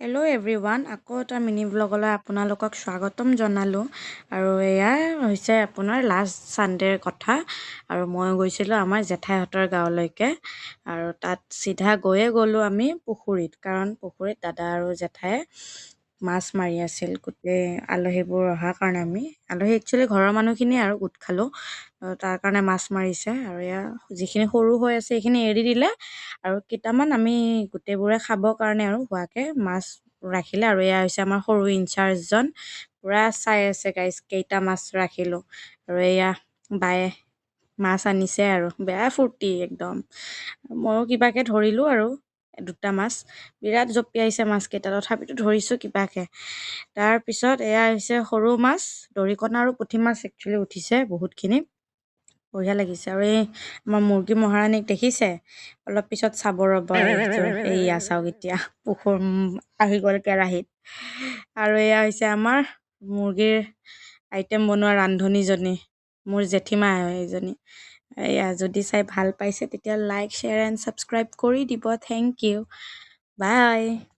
Hello' everyone, আকৌ এটা mini ব্লগলৈ আপোনালোকক স্বাগতম জনালোঁ। আৰু এয়া হৈছে আপোনাৰ লাষ্ট ছানডে'ৰ কথা। আৰু মই গৈছিলোঁ আমাৰ জেঠাইহঁতৰ গাঁৱলৈকে আৰু তাত চিধা গৈয়ে গ'লোঁ আমি পুখুৰীত, কাৰণ পুখুৰীত দাদা আৰু জেঠায়ে মাছ মাৰি আছিল। গোটেই আলহীবোৰ অহাৰ কাৰণে, আমি আলহী একচুৱেলি ঘৰৰ মানুহখিনিয়ে আৰু গোট খালোঁ, তাৰ কাৰণে মাছ মাৰিছে। আৰু এয়া যিখিনি সৰু হৈ আছে সেইখিনি এৰি দিলে আৰু কেইটামান আমি গোটেইবোৰে খাবৰ কাৰণে আৰু হোৱাকৈ মাছ ৰাখিলে। আৰু এয়া হৈছে আমাৰ সৰু ইনচাৰ্জজন, পূৰা চাই আছে গাইজ কেইটা মাছ ৰাখিলোঁ। আৰু এয়া বায়ে মাছ আনিছে আৰু বেয়া ফূৰ্তি একদম। ময়ো কিবাকৈ ধৰিলোঁ আৰু দুটা মাছ, বিৰাট জঁপিয়াইছে মাছকেইটা, তথাপিতো ধৰিছোঁ কিবাকৈ। তাৰপিছত এয়া হৈছে সৰু মাছ, দৰিকণা আৰু পুঠি মাছ একচুৱেলি উঠিছে বহুতখিনি, বঢ়িয়া লাগিছে। আৰু এই আমাৰ মুৰ্গী মহাৰাণীক দেখিছে, অলপ পিছত চাব ৰ'ব। এইয়া চাওক, এতিয়া পুখুৰ আহি গ'ল কেৰাহীত। আৰু এয়া হৈছে আমাৰ মুৰ্গীৰ আইটেম বনোৱা ৰান্ধনীজনী, মোৰ জেঠীমা হয় এইজনী। এয়া যদি চাই ভাল পাইছে তেতিয়া লাইক, শ্বেয়াৰ এণ্ড ছাবস্ক্ৰাইব কৰি দিব। Thank you, bye.